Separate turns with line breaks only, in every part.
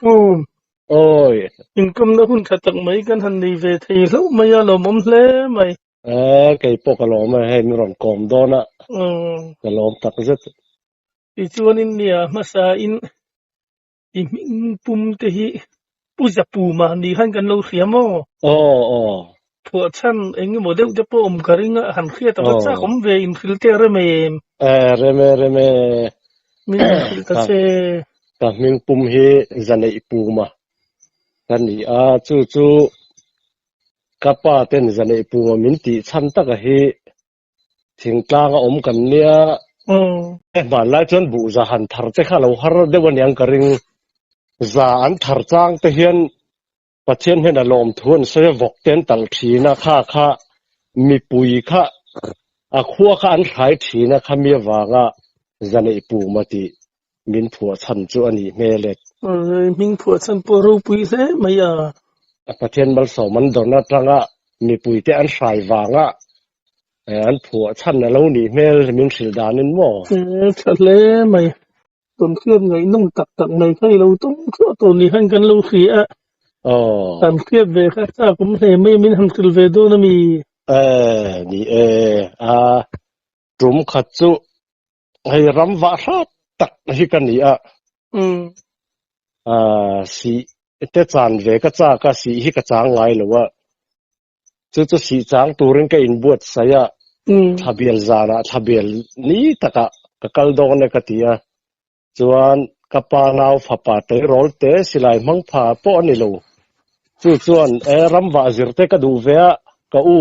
Pu
Awi.
Inkawmna hun tha tak mai kan han nei ve thei hlauh mai a, lawmawm hle mai.
A, kei pawh ka lawm a, hei min rawn kawm dawn a, ka lawm tak zet.
Tichuanin nia hmasa in i hming pum te hi Pu Zapuma ni khan kan lo hria maw?
Aw aw.
Phuahchhan eng emaw deuh te pawh awm ka ring a, han hriat a va chak awm ve inhrilh teh rem em?
E rem e rem e.
Min rawn hrilh ta che.
Ka hming pum hi Zaneih Puma ka ni a, chu chu ka pa ten Zaneih Puma min tih chhan taka hi Thingtlang a awm kan nia. Hmanlai chuan buh za han thar te kha lo har deuh aniang ka ring. Za an thar chang te hian Pathian hnena lawmthu an sawi a, vawk te an talh thin a, kha kha mipui kha a khua kha an thlai thin a, khami avanga zaneih pum a tih min phuah chhan chu a nih hmel e.
Hming phuah chhan pawh ropui hle mai a.
Pathian malsawm an dawn atanga mipuite an hrai vanga an phuah chhan a lo nih hmel min hrilh danin maw?
Tha hle mai. Tawn hriat ngaihnawm tak tak mai kha i lo tawng thluah tawh ni khan kan lo hria a. Kan hriat ve kha chak awm hle mai min han hrilh ve dawn a mi?
Ni e, a tum khat chu hei ram vah hrat tak hi ka ni a. Si te chan ve ka chak a, si hi ka chang ngai lo a. Chu chu sih chang turin ka inbuatsaih a, thlabial zanah thlabial ni takah ka kal dawn e ka ti a. Chuan ka pa nau fapa tleirawl te silai hmang pha pawh a ni lo. Chu chuan e ram vah zir te ka duh ve a, ka u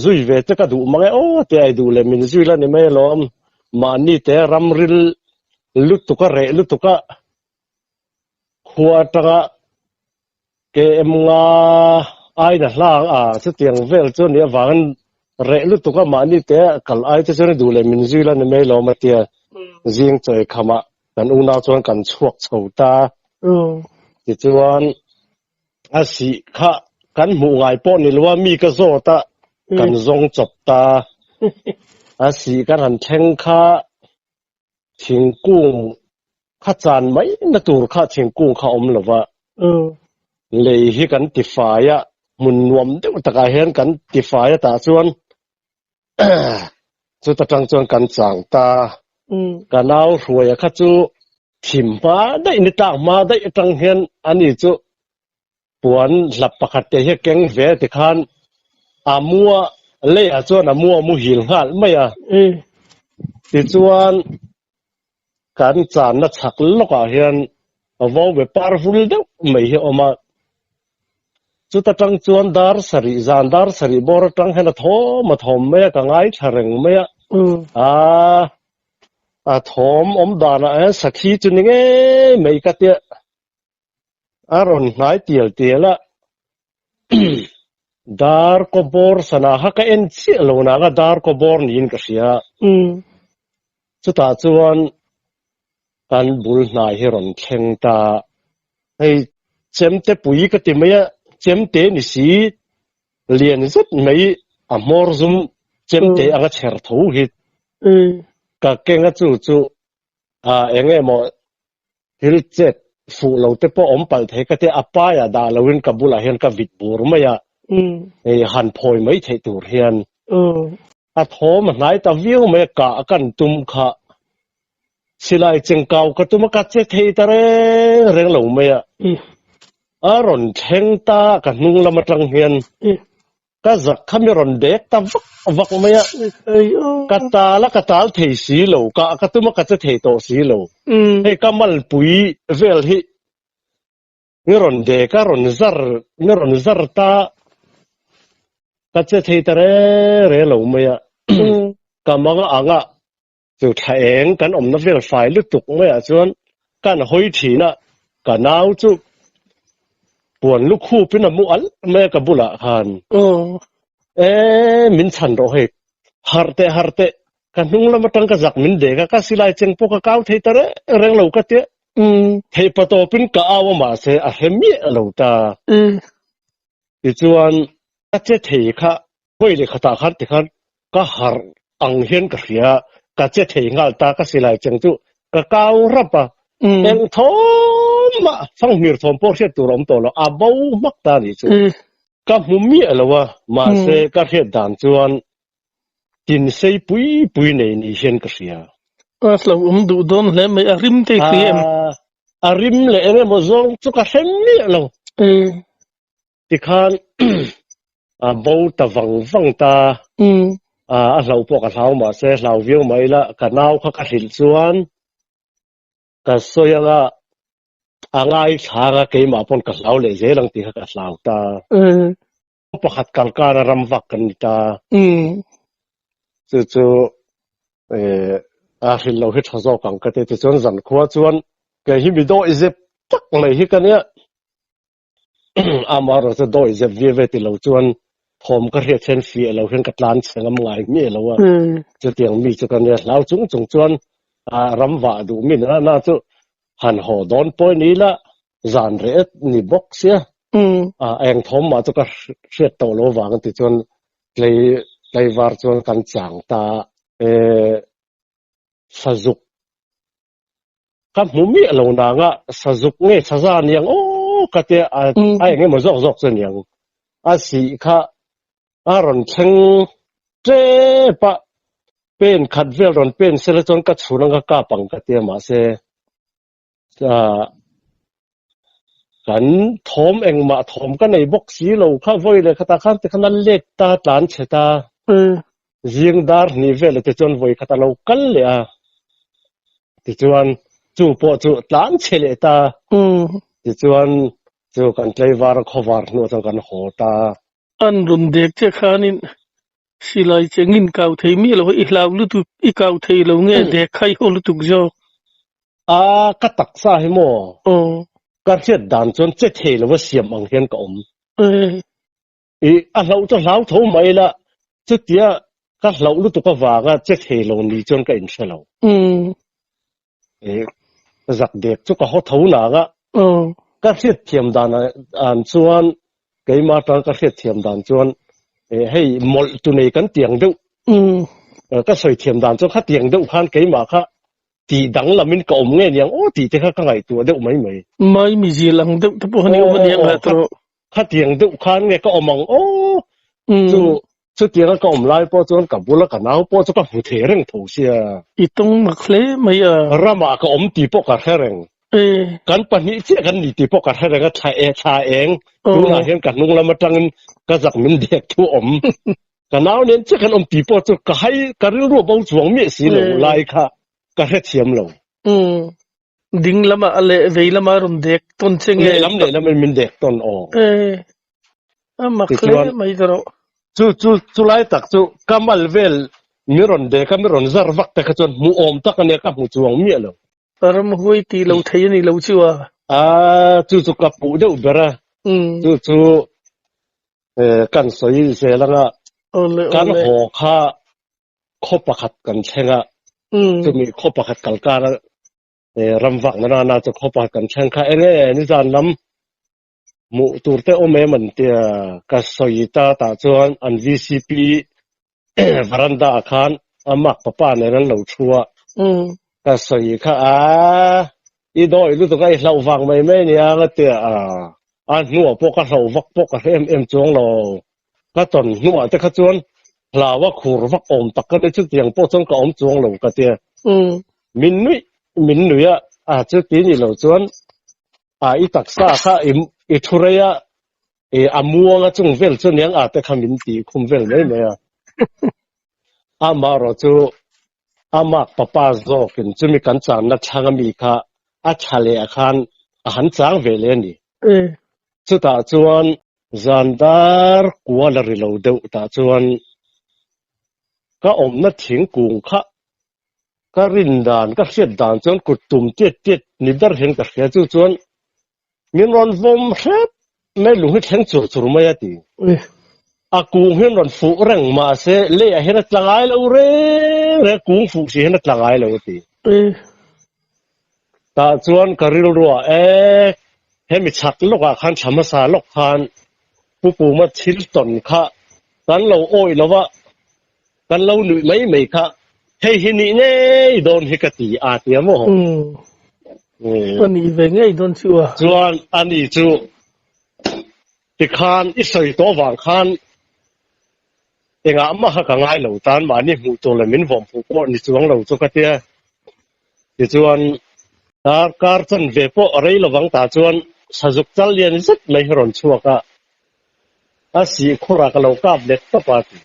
zui ve te ka duh mang e aw tia i duh leh min zui la ni mai alawm. Mahni te ram ril lutuk a reh lutuk a khua atanga KM nga aina hlang a chutiang vel chu nia vangin reh lutuk a mahni te kal ai te chuan i duh leh min zui la ni mai lawm a tia zing chawi khamah kan unau chuan kan chhuak chho ta tichuan a sih kha kan hmuh ngai pawh ni lo a mi ka zawt a kan zawng chawp ta a sih kan han thleng kha Thingkung kha chan mai na tur kha thingkung kha awm lo va, lei hi kan tifai a, hmun nuam deuh takah hian kan tifai a tah chuan chuta tang chuan kan chang ta. Ka nau hruaia kha chu thim hma daih ni tlak hma daih atang hian ani chu puan hlap pakhat te hi a keng ve tikhan a mua leiah chuan a mua muhil nghal mai a. Tichuan kan channa chhak lawkah hian vaube par vul deuh mai hi a awm a. Chuta tang chuan dar sarih zan dar sarih bawr atang hian a thawm a thawm mai a, ka ngaithla reng mai a. Aa a thawm awm danah hian sakhi chu ni ngei mai ka tia. A rawn hnai tial tial a, dar kaw bawr sana kha ka en chiah lo nang a, dar kaw bawr niin ka hria. Chutah chuan kan bul hnai hi rawn thleng ta. Hei chemte pui ka ti mai a, chemte ni si lian zet mai a hmawr zum chemte anga chher tho hi ka keng a chu chu a eng emaw Thil chet fuh lo te pawh awm palh thei ka tia, a paiah dah loin ka bulah hian ka vit bur mai a, hei han phawi mai theih tur hian. A thawm a hnai ta viau mai a, kah kan tum kha silai chengkau ka tum a, ka che thei ta reng reng lo mai a, a rawn thleng ta ka hnung lam atang hian. Ka zak kha mi rawn dek ta vak vak mai a, ka tal a ka tal thei si lo, ka ka tum a ka che thei tawh si lo. Hei ka malpui vel hi mi rawn dek a, rawn zar mi rawn zar ta, ka che thei ta re re lo mai a, ka mang a ang a, Chu thla eng kan awmna vel fai lutuk maiah chuan kan hawi thin a, ka nau chu puan lu khupin a mu alh mai a ka bulah khan. E min chhan rawh hei, harh teh harh teh, ka hnung lam atang ka zak min dek a, ka silai cheng pawh ka kau thei ta reng reng lo ka tia. Theihpa tawpin ka au a mahse a hre miah lo ta. Tichuan ka che thei kha hawi leh khatah khan tikhan ka harh ang hian ka hria, ka che thei nghal ta, ka silai cheng chu ka kau rap a. Eng thawm mah fanghmir thawm pawh hriat tur a awm tawh lo, a bo hmak ta a nih chu. Ka hmu miah lo a, mahse ka hriat dan chuan tin sei pui pui nei ni hian ka hria.
A hlauhawm duh dawn hle mai, a rim te i hria em?
A rim leh eng emaw zawng chu ka hre miah lo. Tikhan a bo ta vang vang ta, a hlauh pawh ka hlau mahse hlau viau mai ila ka nau kha ka hrilh chuan ka sawi anga a ngaithla anga keimah pawn ka hlau leh zel ang tih kha ka hlau ta. Pakhat kalkana ram vak kan ni ta. Chu chu a hrilh loh hi tha zawk ang ka ti. Tichuan zankhua chuan kei hi mi dawih zep tak mai hi ka nia. Amaherawh chu dawi zep ve ve ti lo chuan thawm ka hriat hian fiah lo hian ka tlan chhe ngam ngai miah lo a. Chutiang mi chu ka nia hlau chung chung chuan ram vah duh mi nana na chu han haw dawn pawh ni ila zan reh ni bawk sia. Eng thawm mah chu ka hriat tawh lo vang ti chuan tlei tlaivar chuan kan chang ta sazuk Ka hmu miah lo nang a, sazuk nge saza niang aw ka tia a a eng emaw zawk zawk chu niang. A sih kha a rawn thleng tep a, pen khat vel rawn pen sela chuan ka chhun anga kap ang ka tia mahse ah kan thawm engmah thawm ka nei bawk si lo kha vawi leh khatah khan tikhan a let ta tlan chhe ta. Zing dar hnih velah te chuan vawi khat a lo kal leh a, tichuan chu pawh chu tlan chhe leh ta. Tichuan chu kan tlaivar khawvar hnuah chuan kan haw ta.
An rawn dek che khanin silai chengin kau thei miah lo a, i hlau lutuk, i kau thei lo nge dek kha i haw lutuk zawk?
A, ka taksa hi maw? Ka hriat dan chuan che thei lova siam ang hian ka awm. I a hlauh chu hlau tho mai ila, chutia ka hlauh lutuk avanga che thei lo ni chuan ka inhre lo. I zak dek chu ka haw tho nang a, ka hriatthiam dan an chuan keima atanga ka hriatthiam dan chuan hei mawlh tu nei kan tiang deuh, ka sawi thiam dan chuan khatiang deuh khan keimah kha tih danglamin ka awm nge niang aw tih te kha ka ngaihtuah deuh mai mai.
Mai mizil ang deuh te pawh a ni awm a nia ngaih tawh.
Khatiang deuh khan nge ka awm ang aw? Chu chutianga ka awm lai pawh chuan ka bula ka nau pawh chu ka hmu thei reng tho sia.
I tawng mak hle mai a.
Ramah ka awm tih pawh ka hre reng. Kan pahnih chiah kan ni tih pawh ka hre reng a, thla e thla eng tunah hian ka hnung lam atangin ka zak min dek thu awm. Ka nau nen chiah kan awm tih pawh chu ka hai ka rilru a bo chuang miah si lo lai kha ka hrethiam lo.
Ding lamah a leh vei lamah a rawn dek tawn che nge?
Lehlam lehlam in min dek tawn aw.
E, a mak hle mai ta rawh.
Chu chu chulai tak chu ka mal vel mi rawn dek a mi rawn zar vak te kha chuan hmuh awm tak a nia ka hmu chuang miah lo.
Ramhuai tih lo thei a ni lo chu a.
A chu chu ka puh deuh ber a. Chu chu kan sawi zel anga kan haw kha khaw pakhat kan thleng a, chumi khaw pakhat kal kar a ram vak na nana chu khaw pakhat kan thleng kha enge nizan lam hmuh tur te awm em an tia ka sawi ta tah chuan an VCP veranda ah khan a mak papa nen an lo thu a, ka sawi kha a i dawi lutuk a i hlauh vang mai mai nia nga tia a hnuah pawh ka hlauh vak pawh ka hre em em chuang lo. Ka tawn hnuah te kha chuan hlau a khur vak awm tak ka ni chutiang pawh chuan ka awm chuang lo ka tia. Min nuih min nuih a, a chuti ni lo chuan a i taksa kha i i thu rei a, i a muang a chung vel chu niang a te kha min tih khum vel mai mai a. Amaherawh chu a mak papa zawkin chumi kan channa thlang ami kha a tha leh ah khan a han chang ve leh a ni. Chutah chuan Zan dar kual a ri lo deuh tah chuan ka awmna thingkung kha ka rin dan, ka hriat dan chuan kut tum tiat tiat ni ber hian ka hria. Chu chuan min rawn vawm hrep mai, lung hi thleng chur chur mai a ti. A kung hian rawn fuh reng mahse leiah hian a tla ngai lo reng reng, kung fuh si hian a tla ngai lo a ti. Tah chuan ka rilruah e, hemi chhak lawkah khan thla hmasa lawk khan Pu Puma thil tawn kha kan lo awih lo va, kan lo nuih mai mai kha hei hi nih ngei dawn hi ka ti a tia maw?
A nih ve ngei dawn chu a.
Chuan ani chu tikhan i sawi tawh vang khan engah mah kha ka ngai lo tan mahni hmuh tur leh min vawm fuh pawh ni chuang lo chu ka tia. Tichuan darkar chanve pawh a rei lovang tah chuan sazuk chal lian zet mai hi rawn chhuak a, a sih khurah ka lo kap leh tawp a ti.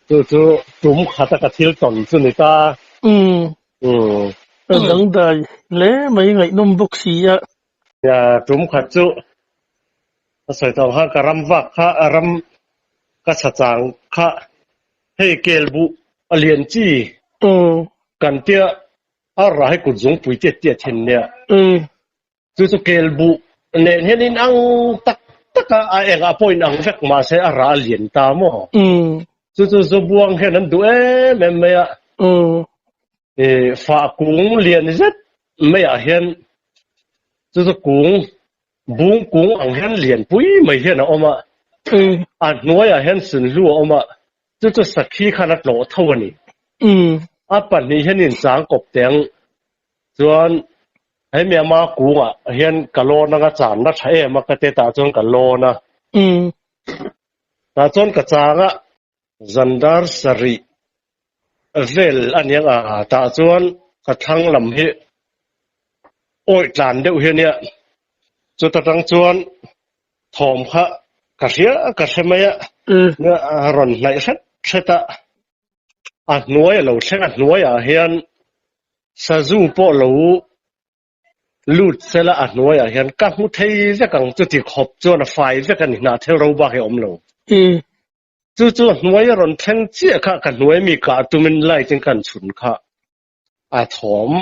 Chu chu tum khata ka thil tawn chu ni ta.
Umm. A dangdai hle mai ngaihnawm bawk si a.
Nia, tum khat chu ka sawi tawh ang khan ka ram vak kha ram ka chhachang kha hei kel buh a lian chi kan tia a rah hi kut zungpui tiat tiat thin nia. Chu chu kel buh nen hian in ang tak tak a, a engah pawh in ang vek mahse a rah a lian ta maw? Chu chu Zobuang hian an duh em em mai a. Fah kung lian zet maiah hian chu chu kung bung kung ang hian lian pui mai hian a awm a. A hnuaiah hian sunhlu a awm a, chu chu sakhi khan a tlawh tho a ni. A pahnih hian inchang kawp teng Chuan hemi ama kungah hian ka lawn anga channa tha em a ka ti tah chuan ka lawn a. Tah chuan ka chang a. Zandar sarih vel a nia nga tah chuan ka thlang lam hi awih tlan deuh hi a nia. Chuta tang chuan thawm kha ka hria ka hre mai a. Rawn hnaih hret hret a. A hnuai a lo thleng a hnuaiah hian Sazu pawh lo lut sela a hnuaiah hian ka hmu thei vek ang chuti khawp chuan a fai vek a ni hnah thil ro bak hi a awm lo. Chu chu a hnuai a rawn thleng chiah kha ka hnuai mi kah tumin light in kan chhun kha a thawm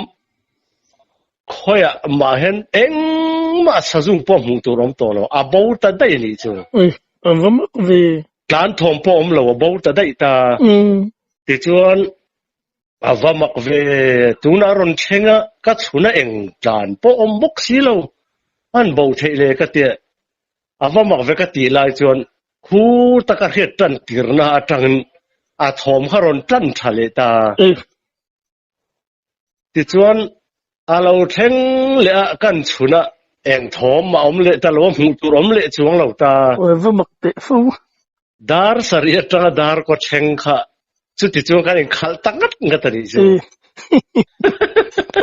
khawiah mah hian engmah sazu pawh hmuh tur awm tawh lo a bo ta daih a nih chu.
A va mak ve.
Tlan thawm pawh awm lo a bo ta daih ta. Tichuan A va mak ve, tunah rawn thleng a, ka chhuna eng tlan pawh awm bawk si lo, an bo theih le ka tia, a va mak ve ka tih lai chuan khu taka hriat tan tirna atangin a thawm kha rawn tan tha leh ta. Tichuan a lo thleng leh a, kan chhuna eng thawm a awm leh ta lo a, hmuh tur awm leh chuang lo ta.
A va mak teh fo.
Dar sarih atanga dar kaw thleng kha chuti chuan kan inkhalh ta ngat ngat a nih chu.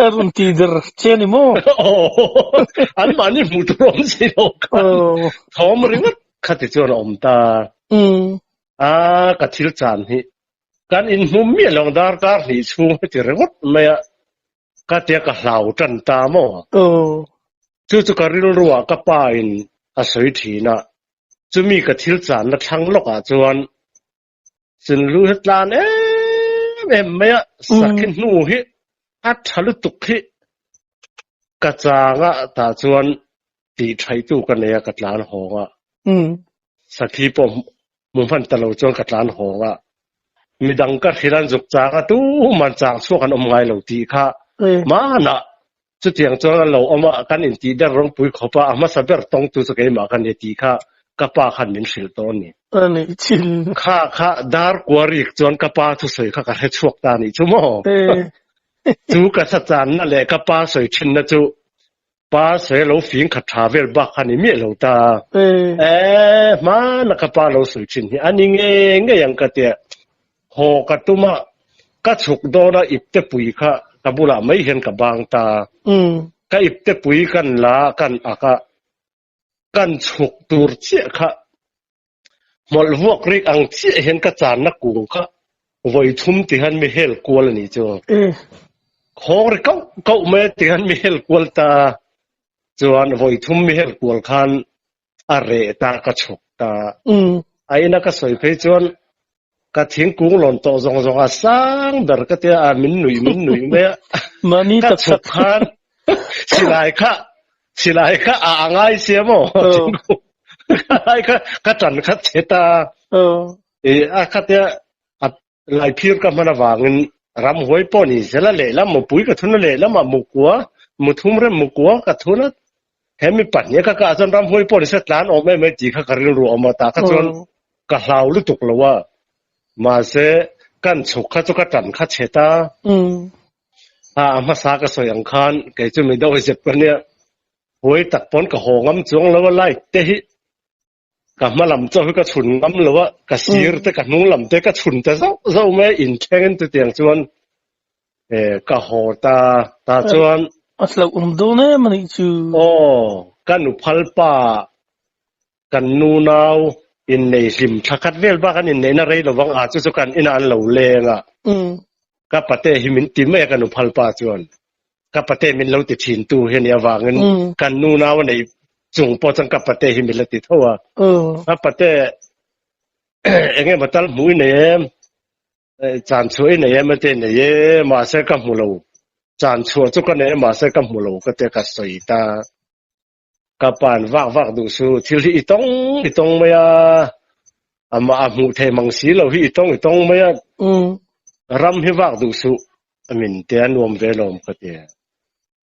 A rawn ti der che a ni maw?
Aw, anmahni hmuh tur awm si lo khan thawm ringawt kha ti chuan a awm ta. A, ka thil chan hi kan inhmu miah lo ang darkar hnih chhung heti ringawt mai a, ka tia ka hlau tan ta maw? Chu chu ka rilruah ka pa in a sawi thin a, Chumi ka thil channa thlang lawkah chuan Chinlu hi tlan em em mai a, sakhi hnu hi a tha lutuk hi ka chang a, tah chuan tih thaitu ka nei a, ka tlan hawng a. Sakhi pawh hmu hman ta lo chuan ka tlan hawng a, midang ka hrilh an zuk chang a, tuman chang chhuak an awm ngai lo tih kha hmanah Chutiang chuan an lo awm a, kan intih der rawngpui khawp a, a hmasa ber tawngtu chu keimah ka ni tih kha ka pa khan min hrilh tawh a ni.
A nih chin.
Kha kha dar kua rik chuan ka pa thusawi kha ka hre chhuak ta a nih chu maw? Chu ka sachanna leh ka pa sawi thinna chu pa sawi a lo fing khat tha vel bak kha ni miah lo ta. E, hmana ka pa lo sawi thin hi a ni ngei ngei ang ka tia. Haw ka tum a, ka chhuk dawn a iptepui kha ka bulah mai hian ka bang ta. Ka iptepui kan la kan ak a, kan chhuk tur chiah kha hmawlh vuak rik ang chiah hian ka channa kung kha vawi thum ti hian mi hel kual a nih chu. Khawng ri kauh kauh mai a ti hian mi hel kual ta. Chuan vawi thum mi hel kual khan a reh ta ka chhuk ta. A ina ka sawi phei chuan ka thingkung lawn tawh zawng zawng a sang ber ka tia a min nuih min nuih mai a.
Mahni
Ka
tak
chhuk
tak.
khan silai kha silai kha a angai sia maw thingkung lai kha ka tan kha che ta. E a khatia a Laiphir ka hman avangin ramhuai pawh ni zel a lehlam mupui ka thun a lehlamah mukua muthum rem mukua ka thun a he mi pahnih ka kah chuan ramhuai pawh ni se tlan awm em em tih kha ka rilru a awm a tah kha chuan ka hlau lutuk lo a mahse kan chhuk kha chu ka tan kha chhe ta. A hmasa ka sawi ang khan kei chu mi deuh zep ka nia, huai tak pawn ka haw ngam chuang lo a, light te hi ka hma lam chauh hi ka chhun ngam lo a, ka sir te ka hnung lam te ka chhun ta zauh zauh mai a, inthleng in chutiang chuan ka haw ta ta chuan.
A hlauhawm dawn em a nih chu.
Aw, ka nu phal pa Kan nunau innei hlim thla khat vel bak an inneihna rei lo vang a, chu chu kan inah an lo leng a. Ka pate hi min ti mai a ka nu phalpa chuan. Ka pate min lo ti thin tu hi a nih avangin kan nunau a neih chung pawh chuan ka pate hi min la ti tho a. Ka pate eng emaw tal hmuh i nei em? Chan chhuah i nei em a ti nei e, mahse ka hmu lo. Chan chhuah chu ka nei a mahse ka hmu lo ka ti a ka sawi ta. Ka pan vak vak duh su, thil hi i tawng i tawng mai a, amah a hmuh thei mang si lo hi i tawng i tawng mai a, ram hi vak duh suh a min te a nuam ve lawm ka ti.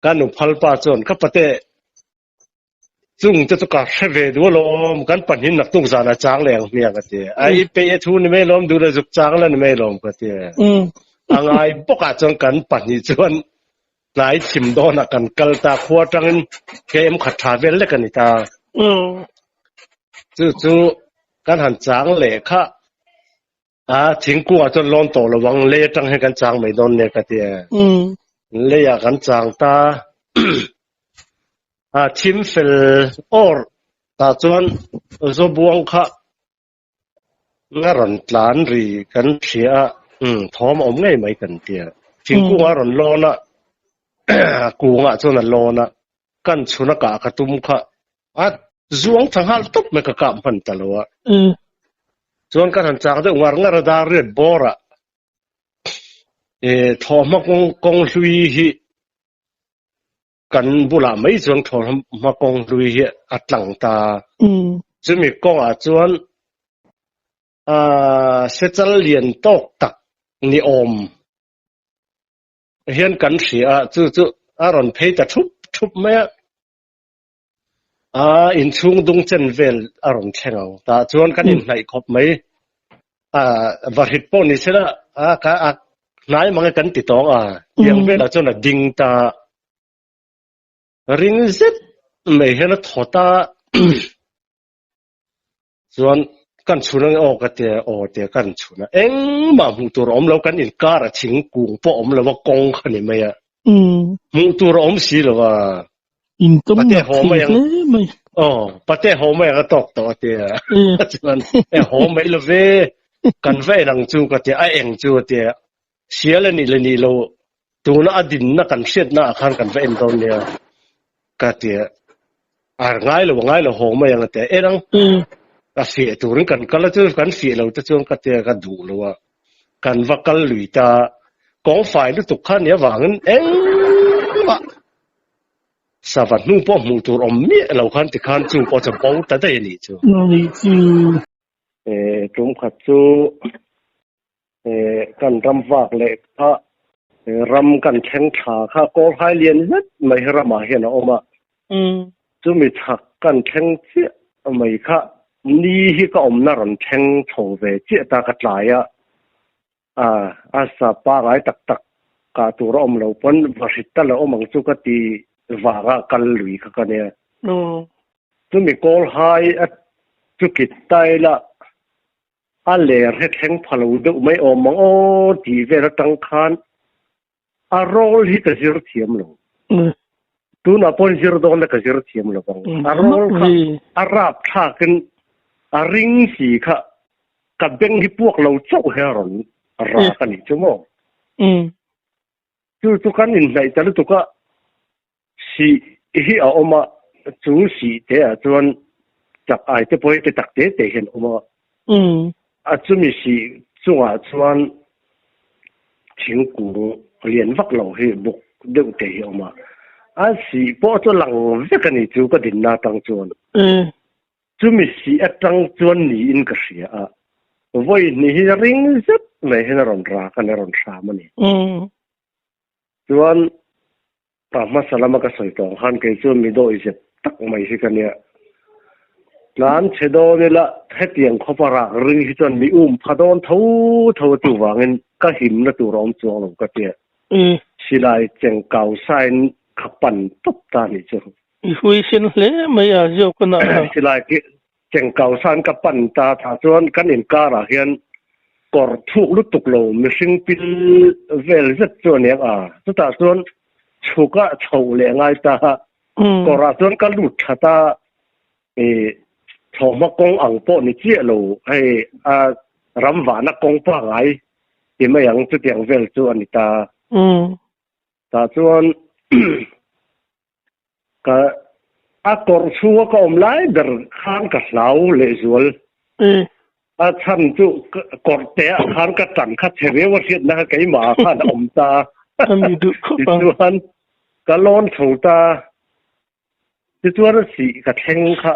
Ka nu phal pa chuan ka pate chung te chu ka hre ve duh alawm, kan pahnih naktuk zan a chang leh ang hmiang a ti. A i peih a thu ni mai lawm, duh leh zuk chang la ni mai lawm ka ti. A ngai bawkah chuan kan pahnih chuan Tlai thim dawnah kan kal ta, khua atangin KM khat tha vel lek a ni ta. Chu chu kan han chang leh kha a thingkungah chuan lawn tawh lo ang, lei atang hian kan chang mai dawn nia ka ti a. Leiah kan chang ta, a thim fel awr tah chuan Zobuang kha A rawn tlan ri kan hria a, umm thawm a awm ngei mai kan tia. Thingkung a rawn lawn a, kungah chuan a lawn a, kan chhun a kah ka tum kha a zuang tha nghal tawp mai ka kap hman ta lo a. Chuan kan han chang deuh ngar ngar a dar riat bawr ah thlawhhma kawng hlui hi Kan bulah mai chuan thlawhhma kawng hlui hi a tlang ta. Chumi kawngah chuan sechal lian tawk tak ni awm hian kan hria a, chu chu a rawn phei ta thup thup mai a. A inchhung dung chen vel a rawn thleng ang. Tah chuan kan inhnaih khawp mai. Vahrit pawh ni sela a hnai mang e kan ti tawng a, tiang velah chuan a ding ta. Ring zet mai hian a thaw ta. Chuan kan chhun ange aw ka ti a, aw tia kan chhun a, engmah hmuh tur a awm lo, kan inkar a thingkung pawh a awm lo a, kawng kha ni mai a, hmuh tur a awm si lo a, pate haw mai ang, aw pate haw mai ang a tawk tawh a ti a, chuan e haw mai lo ve, kan va en ang chu ka ti a, a eng chu a ti a, sial a nih leh nih lo tuna a dinna kan hriatna ah khan kan va en dawn nia ka ti a, a ngai lo a ngai lo haw mai ang a ti a, en ang ka fiah turin kan kal a chu kan fiah lo te chuan ka ti a ka duh lo a, kan va kal lui ta kawng fai lutuk kha nia vangin engmah sava hnu pawh hmuh tur awm miah lo khan tikhan chu pawh chu bo ta daih a nih chu.
Nih chu.
Tum khat chu Kan ram vak leh kha ram kan thleng thla kha kawlhai lian zet mai hi ramah hian a awm a. Chumi chhak kan thleng chiah mai kha ni hi ka awmna rawn thleng chho ve chiah ta ka tlai a. A sa pangai tak tak kah tur a awm lo pawn va hrit tal a awm ang chu ka ti vanga kal lui kha ka nia. Chumi kawlhai a chu kit ta ila A ler he thleng pha lo deuh mai awm ang aw tih vel atang khan a role hi ka zir thiam lo. Tunah pawhin zir dawn la ka zir thiam lo ang. A role kha a rap thlakin a ring si kha ka beng hi puak lo chauh hi a rawn rak a nih chu maw. Chu chu kan inhnaih ta lutuk a. Sih hi a awm a, chu sih te ah chuan chak ai te pawh hi te tak te te hian a awm a. A chumi sih chungah chuan thingkung lian vak lo hi buk deuh te hi a awm a. A sih pawh chu lang vek a ni chu ka dinna atang chuan. Chumi sih atang chuan niin ka hria a, vawi hnih hi ring zet mai hian a rawn rak a ni, a rawn hram a ni. Chuan pa hmasa lama ka sawi tawh ang khan kei chuan mi dawih zep tak mai hi ka nia. Tlan chhe dawn ila hetiang khawpa rak ring hi chuan mi um pha dawn tho tho a chuvangin ka himna tur a awm chuang lo ka tia. Silai cheng kau sain ka pan tawp ta nih chu.
I huaisen hle mai a ziak a nah a.
Silai cheng kau sain ka pan ta tah chuan kan inkar ah hian kawr thuk lutuk lo mihring pil vel zet chu a nia a. Chutah chuan chhuk ah chhoh leh ngai ta a. Kawr ah chuan ka lut that a i thlawhhma kawng ang pawh ni chiah lo hei a ram vahna kawng pangai ti mai ang chutiang vel chu a ni ta. Tah chuan ka a kawr chhunga ka awm lai ber khan ka hlau lehzual. A chhan chu kawr te ah khan ka tan kha chhe viau a hriatna kha keimah ah khan a awm ta. Tichuan ka lawn chho ta. Tichuan a sih ka thleng kha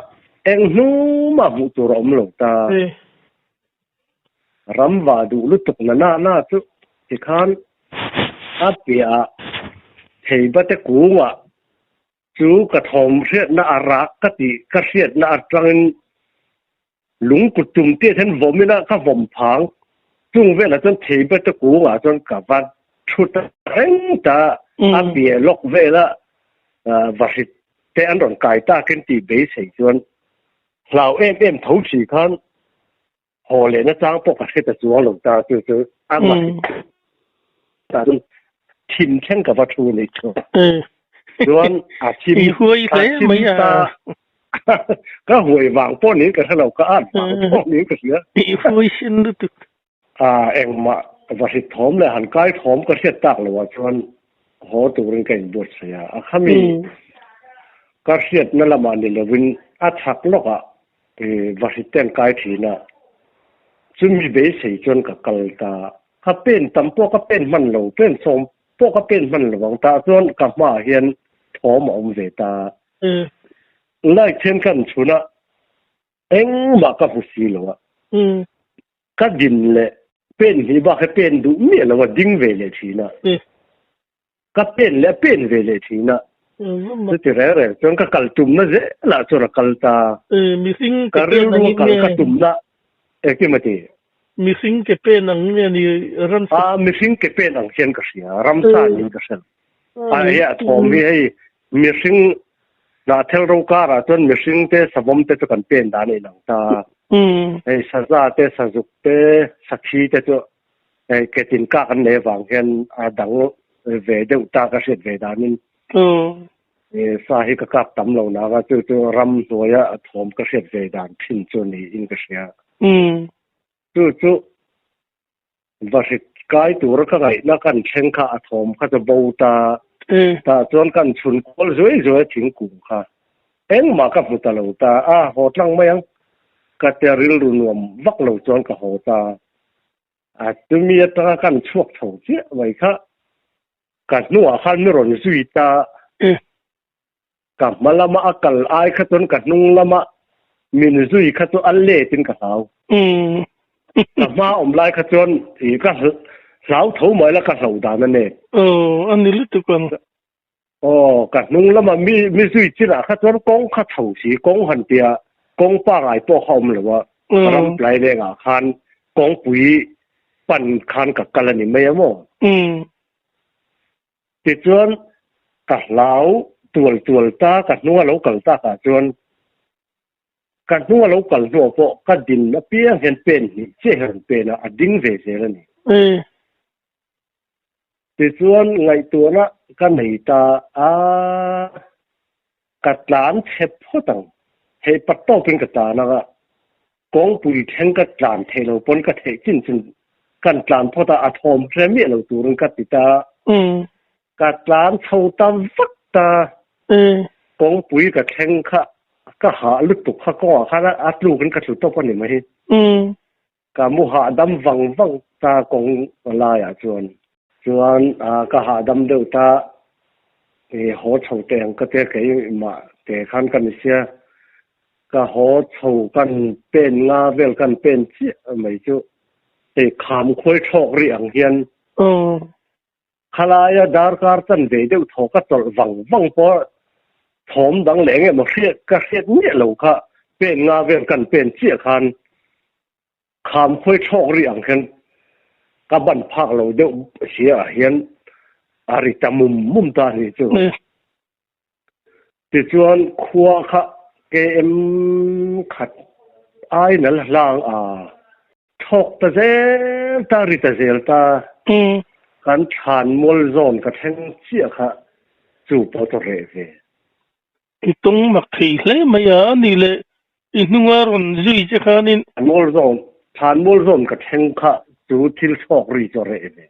eng hnumah hmuh tur a awm lo ta. Ram vah duh lutuk na na na chu tikhan a piahah theibate kungah chu ka thawm hriatna a rak ka tih ka hriatna atangin Lung kut tum tih hian vawm ila ka vawm phang. Chung velah chuan theibate kungah chuan ka va thu ta reng ta. A piah lawk vela vahrit te an rawn kai takin tih beisei chuan hlau em em tho si khan haw lehna chang pawh ka hre ta chuang lo ta. Chu chu a vahrit ta chuan thim thleng ka va thu a nih chu. Chuan a thim a thim ta. Ka huai vang pawh niin ka hre lo, ka at vang pawh niin ka hria.
I huai sin lutuk.
A engmah va hrit thawm leh han kai thawm ka hriat tak lo ah chuan haw turin ka inbuatsaih a. A khami ka hriatna lamah ni lovin a chhak lawkah va hrit te an kai thin a, chumi beisei chuan ka kal ta. Ka pen tam pawh ka pen hman lo, pen sawm pawh ka pen hman lo ang. Tah chuan ka hmaah hian thawm a awm ve ta. Light hian kan chhun a, engmah ka hmu si lo a. Ka din leh pen hnih bak hi pen duh miah lo a, ding ve leh thin a. Ka pen leh a pen ve leh thin a. Chuti reng reng chuan ka kal tumna zelah chuan a kal ta. Ka rilru a kal ka tumna engtin maw ti?
Mihring ke pen ang nge ni ramsa?
A, mihring ke pen ang hian ka hria, ramsa niin ka hre lo. A, hei a thawm hi hei Mihring hnahthel ro karah chuan mihring te savawm te chu kan pen dan a inang ta. Hei saza te, sazuk te, sakhi te chu hei ketin kak an nei avang hian a dang ve deuh ta ka hriat ve danin sa hi ka kap tam lo nang a, chu chu ram hnuaia a thawm ka hriat ve dan thin chu niin ka hria. Chu chu Va hrit kai tura ka ngaihna kan thleng kha a thawm kha chu bo ta. Tah chuan kan chhun kual zuai zuai a thingkung kha. Engmah ka hmu ta lo ta. A haw tlang mai ang. Ka te rilru nuam vak lo chuan ka haw ta. A chumi atanga kan chhuak chho chiah mai kha ka hnuah khan mi rawn zui ta. Ka hma lama a kal ai kha chuan ka hnung lama min zui kha chu a let in ka hlau. Ka hma awm lai kha chuan i ka hlau tho mai la ka hlo dan a ni.
Aw, a ni lutuk ang.
Aw, ka hnung lama mi mi zui chinah kha chuan kawng kha chho si, kawng han tia kawng pangai pawh kha awm lo a, ram tlai lengah khan kawngpui pan khan ka kal a ni mai a maw? Tichuan, ka hlau tual tual ta, ka hnunga lo kal takah chuan ka hnunga lo kal hnuah pawh ka din apiang hian pen hnih chiah hi rawn pen a, a ding ve zel a ni. Tichuan, ngaihtuahna ka nei ta a, ka tlan chhe phawt ang, hei pat tawpin ka tlan ang a, Kawngpui thleng ka tlan theih lo pawn ka theih chin chin kan tlan phawt a, a thawm hre miah lo turin ka ti ta. Ka tlan chho ta vak ta. Kawngpui ka thleng kha ka hah lutuk kha kawngah khan a tlukin ka tlu tawp a ni mai. Ka mu hahdam vang vang ta kawng laiah chuan. Chuan ka hahdam deuh ta i haw chho teh ang ka tia keimah te khan ka ni sia. Ka haw chho kan pen nga vel kan pen chiah mai chu hei kham khuai thlawk rih ang hian khalaia darkar chan ve deuh thaw ka chawlh vang vang pawh thawm dang leh eng emaw hriat ka hriat miah lo kha pen nga vel kan pen chiah khan Kham khawi thlawk rih ang hian ka ban phak lo deuh hria ah hian A ri ta mum mum ta a nih chu. Tichuan khua kha KM khat ai nal hlang a thawk ta zel ta ri ta zel ta. Kan thlan mual zawn ka thleng chiah kha chu pawh chu reh ve.
I tawng mak thei hle mai a, a nih leh i hnunga rawn zui che khanin.
Mual zawn, thlan mual zawn ka thleng kha chu thil chhawk ri chu a reh ve.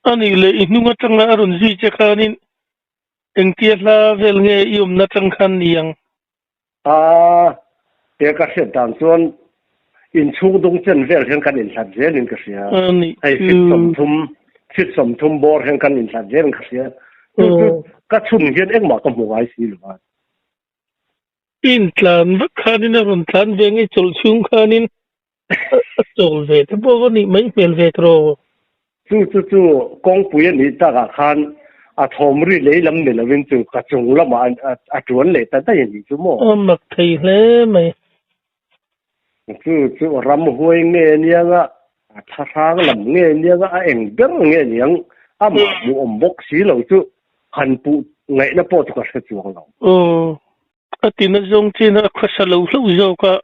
A nih leh i hnung atanga a rawn zui che khanin engtia hla vel nge i awmna atang khan ni ang?
A, he ka hriat dan chuan inchhung dung chen vel hian kan inhlat zelin ka hria.
A nih
Hei fit
chu.
sawmthum, fit sawmthum bawr hian kan inhlat zelin ka hria. Chu chu ka chhun hian engmah ka hmu ngai si lo a.
I intlan vak khanin a rawn tlan ve ngei chawlh chhung khanin A chawl ve te pawh a nih mai hmel ve tawh.
Chu chu chu kawngpui a nih takah khan a thawm ri lei lam ni lovin chu ka chung lamah a tuan leh ta daih a nih chu maw?
A mak thei hle mai.
Chu chu ramhuai nge niang a, a thlahrang lam nge niang a, a eng ber nge niang amah hmuhawm bawk si lo chu han puh ngaihna pawh chu ka hre chuang lo.
Aw. A tina zawng chin a khawsa lo hlauh zawk a.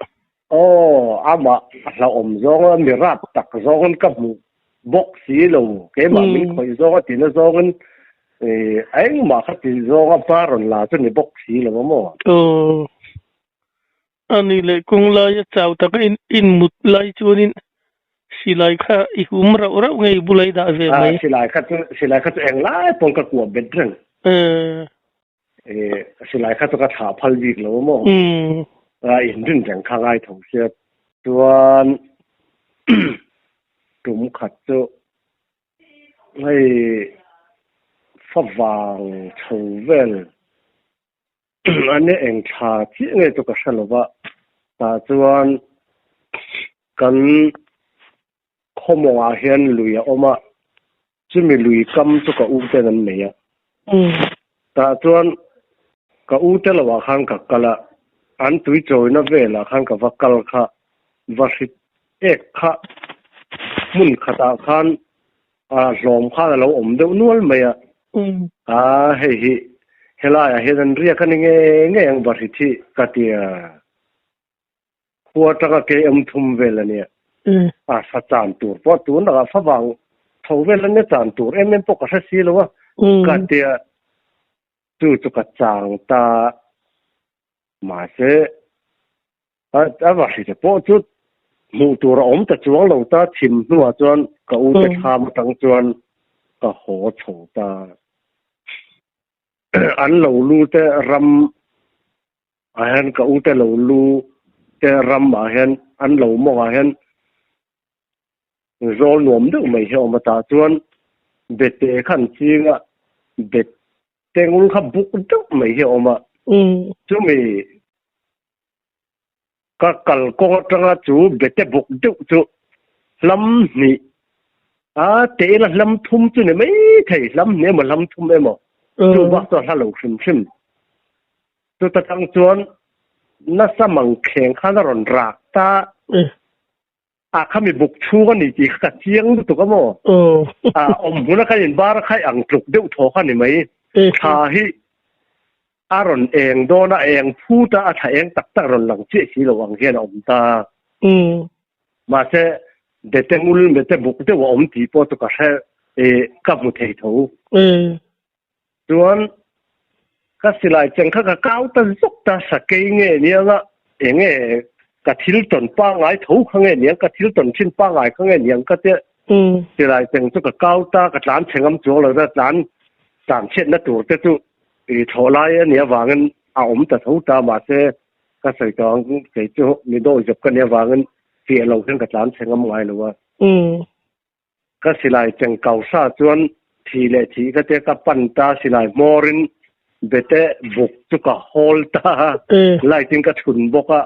Aw, amah a hlauhawm zawng a, mi rap tak zawngin ka hmuh bawk si lo. Keimah min khawih zawng a tina zawngin a engmah kha ti zawng a hma rawn la chu ni bawk si lo a maw?
Aw, a ni leh kawng laia chau taka in mut lai chuanin silai kha i hum rauh rauh ngei bula i dah ve mai.
Silai kha chu, silai kha chu englai pawn ka kuah bet reng. Silai kha chu ka thlah phal bik lo maw? A inrin reng kha ngai tho sia. Chuan tum khat chu hei favang chho vel a nia eng thla chiah nge chu ka hre lo va, tah chuan kan khawmawngah hian lui a awm a. Chumi lui kam chu ka u ten an nei a. Tah chuan ka u te lohah khan ka kal a, an tui chawina velah khan ka va kal kha, va hrit ek kha hmun khatah khan hlawm khan a lo awm deuh nual mai a. A hei hi helaiah hian an riak a ni ngei ngei ang va hrit hi ka ti a. Khua atanga KM thum vel a nia. A fa chan tur pawh tun lakah fa vang tho vel a nia chan tur em em pawh ka hre si lo a. Ka tia chu chu ka chang ta mahse a va hri te pawh chu hmuh tur a awm ta chuang lo ta chhim hnuah chuan ka u te thlam atang chuan ka haw chho ta. An lo lu te ram ah hian ka u te lo lu te ram ah hian an lo mawng ah hian zawl nuam deuh mai hi a awm a tah chuan bete kha an ching a bete ngul kha buk deuh mai hi a awm a chumi ka kal kawng atanga chu bete buk deuh chu hlam hnih a teh ila hlam thum chu ni mai thei hlam hnih emaw hlam thum emaw chu bak chu a hla lo hrim hrim. Chuta tang chuan nasa mangkheng khan a rawn rak ta. A khami buk chhung a ni tih kha ka chiang lutuk a maw? A awm hmuna kan inbar a kha i ang tluk deuh thaw kha ni mai. Thla hi a rawn eng dawn a, a eng phut a, a thla eng tak tak rawn lang chiah si lo ang hian a awm ta. Mahse, bete ngul, bete buk deuh a awm tih pawh chu ka hre, ka hmu thei tho. Chuan ka silai cheng kha ka kau ta zawk ta, sakei nge niang a, enge ka thil tawn pangngai tho kha nge niang, ka thil tawn thin pangngai kha nge niang ka tia silai cheng chu ka kau ta, ka tlan chhe ngam chuang lo ta, tlan tlan chhiatna tur te chu i thlawh lai a nih avangin a awm ta tho ta, mahse ka sawi tawh ang kei chu mi dawi zawk ka nih avangin fiah lo hian ka tlan chhe ngam ngai lo a. Ka silai cheng kau sa chuan thi leh thih ka tia ka pan ta silai hmawrin bete buk chu ka hawl ta light in ka chhun bawk a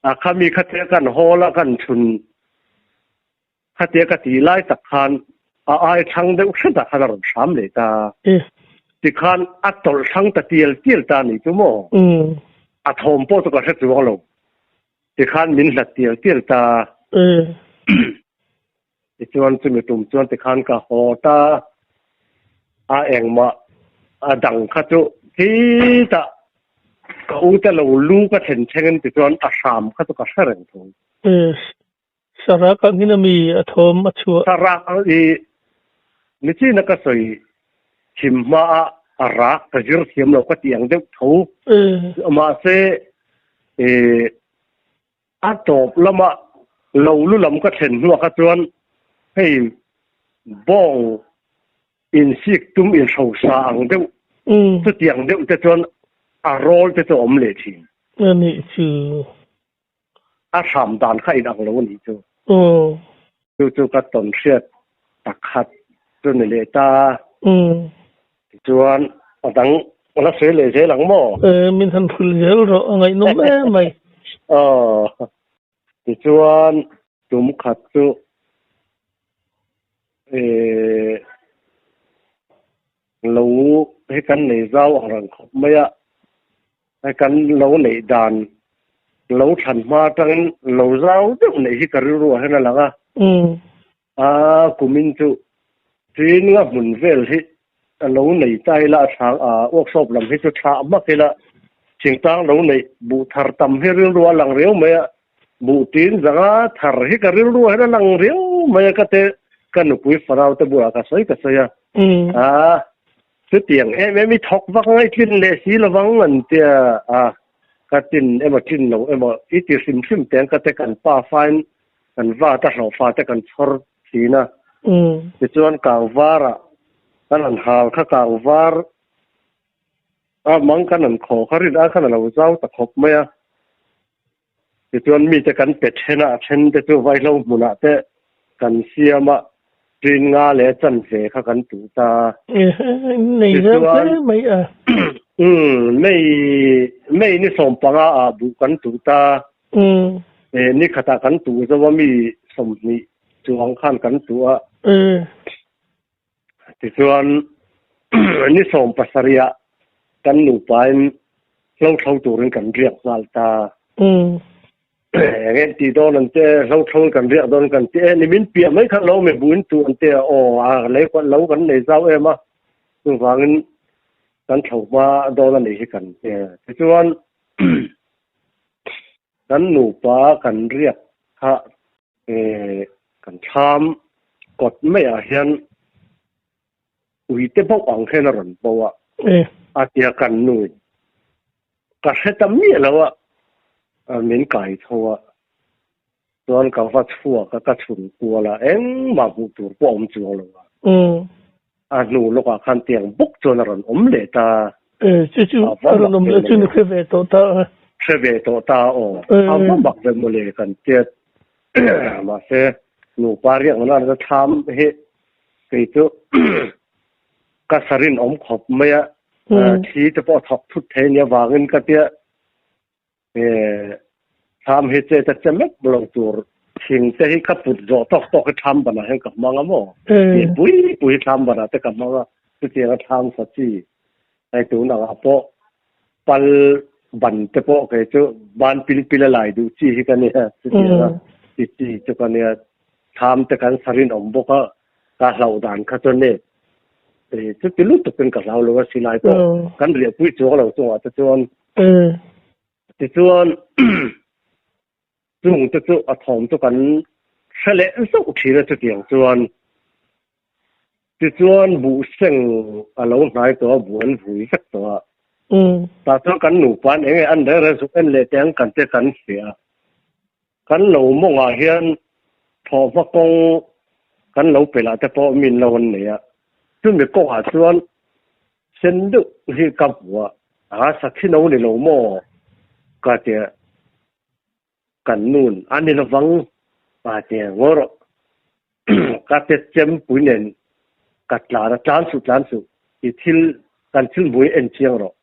a khami khatia kan hawl a kan chhun khatia ka tih lai tak khan a ai thlang deuh hret ah khan a rawn hram leh ta tikhan a tawlh thlang ta tial tial ta ni chu maw a thawm pawh chu ka hre chuang lo. Tikhan min hlat tial tial ta. Tichuan chumi tum chuan tikhan ka haw ta. A engmah a dang kha chu khitah ka u te lo lu ka thlen thlengin tichuan a hram kha chu ka hre reng thung.
Sarak angin a mi a thawm a chhuah.
Sarak i nichina ka sawi chim hma a a rak ka zir thiam lo ka tih ang deuh tho. Mahse a tawp lama lo lu lam ka thlen hnuah kha chuan hei bawng insik tum inhrosa ang deuh chutiang deuh te chuan a rawl te chu a awm leh thin.
A nih chu.
A hram dan kha inang lo a nih chu. Chu chu ka tawn hriat pakhat chu ni leh ta. Tichuan a dang a la sawi leh zel ang maw?
E, min han hrilh zel rawh, a ngaihnawm em mai.
Aw, tichuan tum khat chu e lo hi kan nei zau ang reng khawp mai a, hei kan lo neih dan lo thlan hma atangin lo zau deuh neih hi ka rilru ah hian a lang a. A kumin chu Tringa hmun vel hi a lo nei ta ila a thlang a workshop lam hi chu thlah hmak ila thingtlang lo neih buh thar tam hi rilru a lang riau mai a, buh tin zanga thar hi ka rilru ah hian a lang riau mai a ka te ka nupui farau te bulah ka sawi ka sawi a, a chutiang em em i thawk vak ngai tlin leh si lovang an tia a ka tin emaw tlin lo emaw i ti hrim hrim teng ka te kan pa fain kan vat a hlawhfa te kan chhawr thin a. Tichuan kangvarah kan han hal kha kangvar a mang kan han khaw kha rin a khan a lo zau ta khawp mai a. Tichuan mite kan pe then a, a then te chu vaihlo hmunah te kan siam a, ṭin nga leh chanve kha kan tuh ta.
Nei zau hle mai a.
Umm, mei mei ni sawmpanga ah buh kan tuh ta. Ni khatah kan tuh zo a mi 20 chuang khan kan tuh a. Tichuan ni 17 ah kan nupain hlo thlo turin kan riak nghal ta. Eng em tih dawn an te hlo thlo in kan riak dawn kan ti e ni min piah mai khan lo mi buin tuh an te a aw a lei lo kan nei zau em a chuvangin kan thlo hma dawn a nih hi kan ti. Tichuan Kan nupa kan riak kha kan thlam kawt maiah hian uite bauh ang hian a rawn bo a, a tia kan nu in ka hre ta miah lo a, min kai tho a, chuan ka va chhuak a, ka chhun kual a, engmah hmuh tur pawh a awm chuang lo a. A hnu lawkah khan tiang bawk chuan a rawn awm leh ta.
E, chu chu a rawn awm leh chu ni hre ve tawh ta a.
Hre ve tawh ta aw. A va mak ve mawle kan tiat. Mahse, nupa riak nana nasa thlam hi kei chu ka sarin awm khawp mai a. Thli te pawh thawk thut thei nia vangin ka tia. Thlam hi che ta che meuh lo tur thing te hi ka put zawh tawk tawk hi thlam banah hian ka hmang a maw? Ti pui pui hi thlam banah te ka hmang a, chutianga thlam sa chi hei tun angah pawh pal ban te pawh kei chu ban pil pil a lai duh chi hi ka nia, chutianga ti chi chu ka nia, thlam te kan sa rinawm bawk a, ka hlauh dan kha chuan nep chuti lutukin ka hlau lo a, silai pawh kan riahpui chuang lo chungah te chuan. Tichuan chung te chu a thawm chu kan hre leh zauh thin a chutiang chuan. Tichuan buh seng a lo hnai tawh a, buh an vui vek tawh a. Tah chuan kan nupa in eng nge an reng reng zuk en leh teh ang kan te kan hria a. Kan lo mawngah hian thawhhma kawng kan lo pelh ah te pawh min lo an nei a. Chumi kawngah chuan Sen deuh hi ka hmu a, a sakhi no ni lo maw? Ka ti a, kan nu'n a ni lovang a ti a, ngawi rawh, ka ti chempui nen ka tlan a, tlan suh tlan suh, i thil kan thil hmu hi en chiang rawh,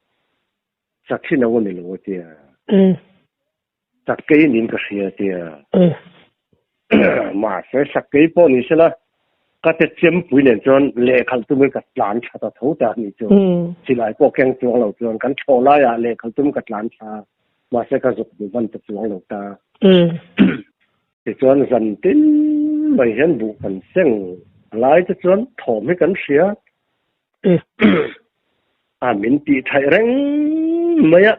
sakhi no a ni lo a ti a. Sakei niin ka hria a tia. Mahse sakei pawh ni sela ka te chempui nen chuan lehkhalh tumin ka tlan thla ta tho ta a nih chu. Silai pawh keng chuang lo chuan kan thlawh laiah lehkhalh tumin ka tlan thla a, mahse ka zuk duh hman ta chuang lo ta. Tichuan zan tin mai hian buh kan seng lai te chuan thawm hi kan hria. A min tih thaih reng mai a.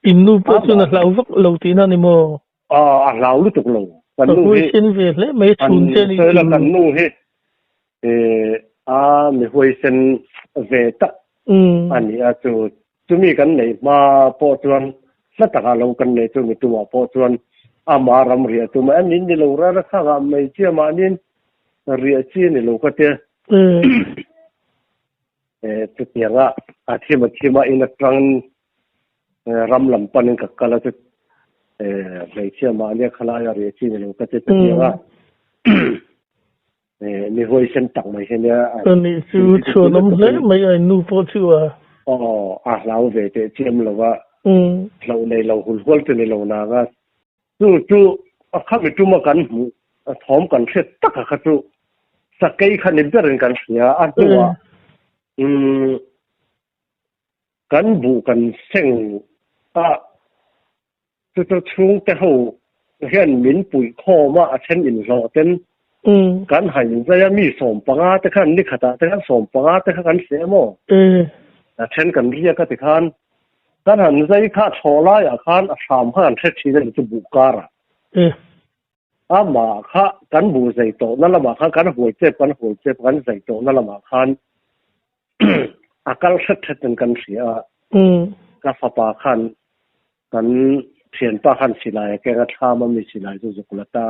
In nu pawh chuan a hlau vak lo tihna a ni maw?
A hlau lutuk lo.
Kan nu hi. A huaisen ve hle mai a chhun che a nih
chu. Kan nu hi a mi huaisen ve tak a ni a chu. Chumi kan neih hma pawh chuan hla takah lo kan neih chu mi tumah pawh chuan ama ram riah tum a ni ni lo rara khangah mai chiah mahniin riah chi a ni lo ka tia. Chutianga a thim a thim a in atangin ram lam panin ka kal a chu hmeichhia mahnia khalaia riah chi ni lo ka tia chutianga Mi huaisen tak mai hi nia.
A nih chu chhuanawm hle mai a in nu pawh chu a.
Aw a hlau ve teh chiam lo a. Hloh nei lo hul hual chu ni lo nang a. Chu chu a khami tuma kan hmuh a thawm kan hriat taka kha chu sakei kha ni berin kan hria a hnuah umm kan buh kan seng a. Chu chu chhungte ho hian min puih khawm a, a then inhlawh ten kan han zai a, mi 15 te khan ni khatah te khan 15 te kha kan hreh maw? A then kan riak a tikhan kan han zai kha thaw laiah khan a hram kha kan hre thin a ni chu buh karah. Amah kha kan buh zai tawhna lamah khan kan huai chep kan huai chep kan zai tawhna lamah khan a kal hret hret in kan hria a, ka fapa khan kan thianpa khan silai a keng a, thlam a mi silai chu zuk la ta,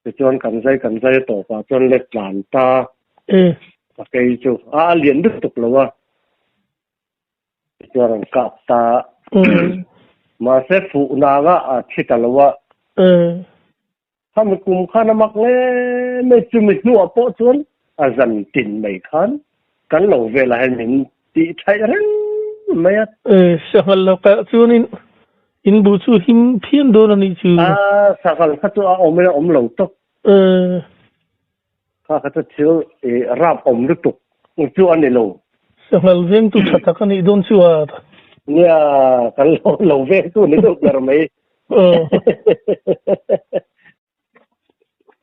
tichuan kan zai kan zai a tawpah chuan let tlan ta, a kei chu a lian lutuk lo a, tichuan an kap ta, mahse fuh nanga a thi ta lo a. Khami kum khan a mak nge mai chumi hnuah pawh chuan a zan tin mai khan kan lo velah hian min tih thaih reng mai a.
Sanghal lakah chuanin in bu chu him phian dawn a nih chu.
A, sanghal kha chu a awm in a awm lo tawp. Kha kha chu thil rap awm lutuk chu a ni lo.
Sanghal vengtu tha tak a nih dawn chu a.
Nia, kan lo vengtu ni deuh ber mai.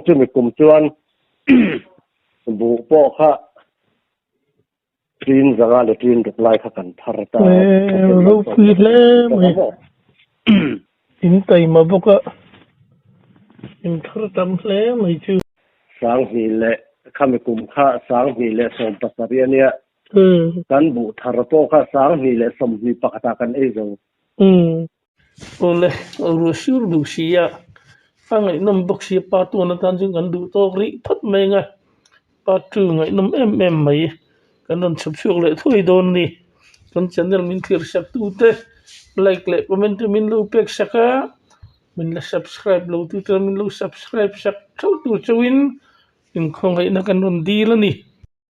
Chumi kum chuan buh pawh kha ṭin zanga leh ṭin ruk lai kha kan thar ta.
Ropui hle mai. In taima bawk a, in thar tam hle mai chu.
2000 leh khami kum kha 2017 a nia. Kan buh thar pawh kha 2021 ah kan ei zo.
Awle, ruah sur duh si a, a ngaihnawm bawk si a, part one atan chuan kan duh tawk rih phawt mai ang a, part two ngaihnawm em em mai kan rawn chhawp chhuak leh thuai dawn a ni. Kan channel min thlir sak tute like leh comment te min lo pek sak a, min la subscribe lo tu chuan min lo subscribe sak theuh tur chauhin inkhawngaihna kan rawn dil a ni.